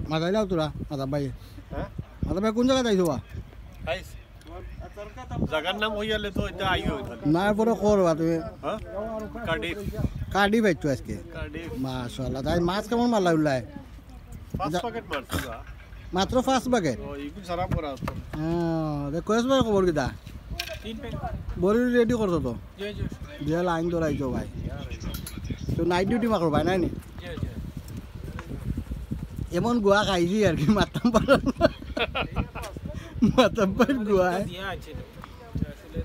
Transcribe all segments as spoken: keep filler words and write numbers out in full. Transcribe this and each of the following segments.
মাতাইলাও তোরা, মাতা ভাই। হ্যাঁ? মাতা ভাই কোন জাগাত আইছো বা? আইস। জাগার নাম অইয়ালে তো ইটা আইও অইতো। না, পরে করবা তুমি। হ্যাঁ? কার্ডিফ। কার্ডিফ আইছো আজকে। কার্ডিফ। মাশাআল্লাহ। তাই মাছ কেমন মারলা উল্লায়? পাঁচ প্যাকেট মারছি বা। মাত্র পাঁচ প্যাকেট? তো ইগুন সারা পড়া আছে। হ্যাঁ, দেখ কয়েস ভাই খবর কিতা? তিন প্যাকেট। বড়ি রেডি করছো তো? জি, জি। দিয়া লাইন ধরাইছো ভাই। তো নাইট ডিউটি মাকো ভাই নাই নি? জি, জি। এমন গুয়া খাইছি আর কি, মারতাম পারলাম না। মারতাম পার গুয়া। দিয়া আছে। আসলে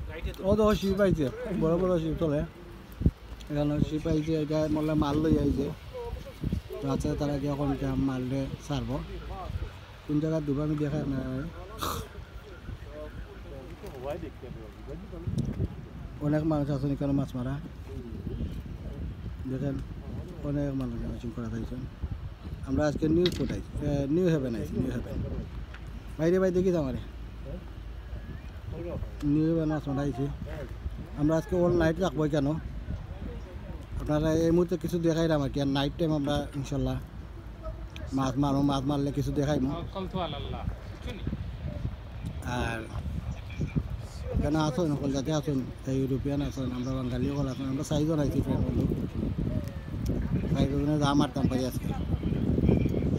লাইটে তো। ও তো শিপ আইছে, বড় বড় শিপ চলে। এখানে শিপ আইছে, এটা মনে হয় মাল লই আইছে। তো আচ্ছা, তারা কি এখন এটা মালরে ছাড়বো? কোন জায়গায় ডুবে আমি দেখাই আপনারা। অনেক মানুষ আছেন এখানে মাছ মারা। দেখেন, অনেক মানুষ আছেন করা থাকছেন। আমরা আজকে নিউ স্পট আইছি, এ, নিউ হেভেন আইছি, নিউ হেভেন। বাইরে বাইরে দেখি তো আমারে। নিউ হেভেন মাছ মারা আইছি। আমরা আজকে অল নাইট রাখবো কেন? আপনারা এই মুহূর্তে কিছু দেখাইলাম আর কি, আর নাইট টাইম আমরা ইনশাল্লাহ মাছ মারবো, মাছ মারলে কিছু দেখাইবো। কল তো আল্লাহ। শুনি। আর এখানে আছেন, সকল জাতি আছেন, এই ইউরোপিয়ান আছেন, আমরা বাঙালি সকল আছেন, আমরা চাইজন আইছি ফ্রেন্ড বন্ধু। চাইজনে যা মারতাম পারি আজকে।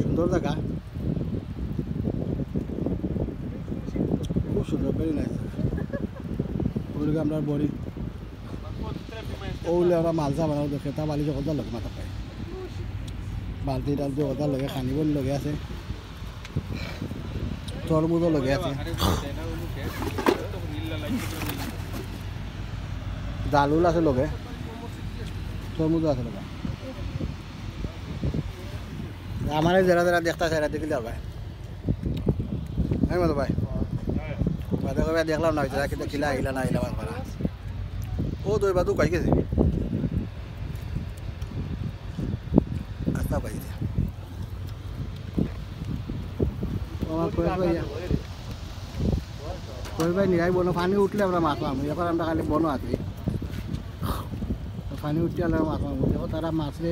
সুন্দর জায়গা, খুব সুন্দর, ভেরি নাইস। ওগুলোকে আমরা বড়ি, ওগুলো আমরা মালসা বানাবো দেখে, তা বালি জগদ্দার লগে মাথা পায়। বালতি টালতি জগদ্দার লগে, খানি বড়ি লগে আছে। তরমুজও লগে আছে। ডালুল আছে লগে। তরমুজও আছে লগে। আমারে যারা যারা দেখতা চাইরা দেখি যাও ভাই। আমি বলো ভাই। বাদে কবে দেখলাম না, যারা কিন্তু কিলা আইলা না আইলা বারবার। ও দই বাদু কই গেছে? আস্তা কই গেছে? ও, কই ভাই? কই ভাই, নিরাই বনো, পানি উঠলে আমরা মাছ মারবো। এখন আমরা খালি বনো আছি। তো পানি উঠলে আমরা মাছ মারবো। দেখো, তারা মাছরে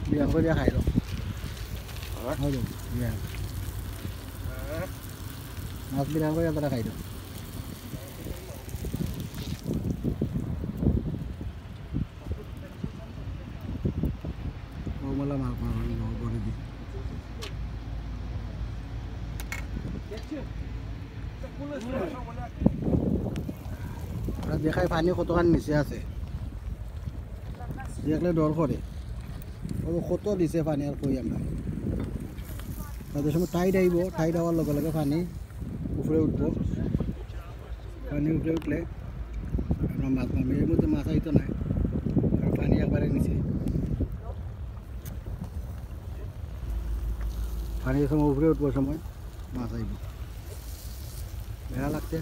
বিরান করিয়া খাইলো। হয় তো, বিরান। মাছ বিরান করিয়া তারা খাইলো। ও মালা মাছ মারবো, আমি জল করে দিই। আমরা দেখাই পানি কতখান নিচে আছে, দেখলে ডর করে। ও কত নিচে পানি আর কই আমরা। তাদের সময় টাইড আইব, টাইড হওয়ার লগে লগে পানি উপরে উঠবো। পানি উপরে উঠলে আমরা মাছ মারবো। এর মধ্যে মাছ আইতো না, কারণ পানি একবারে নিচে। পানির সময় উপরে উঠবো সময় মাছ আইব। বেড়া লাগছে।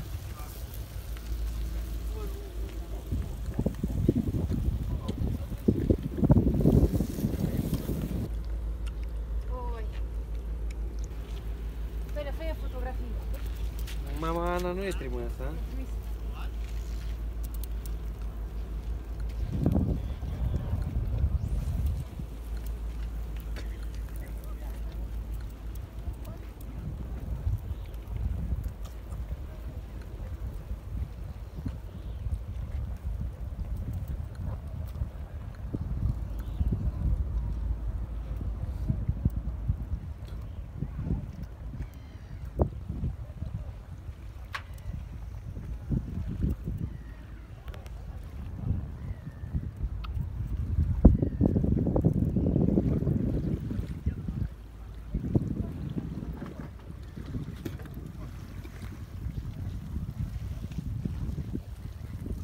Mamá, no nuestri masa.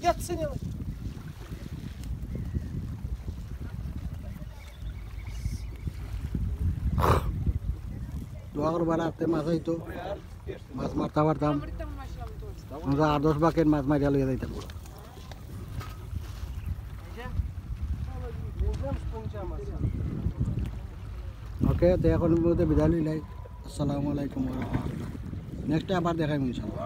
Yatsın yavaş. দোয়া করবা রাতে মাছ আইতো, মাছ মারতাম পারতাম। আমরা আট দশ বাকেট মাছ মারিয়া লইয়া যাইতাম। ওকে, তো এখন মধ্যে বিদায় লইলাই। আসসালামু আলাইকুম ওয়া রাহমাতুল্লাহ। নেক্সটে আবার দেখাইব ইনশাআল্লাহ।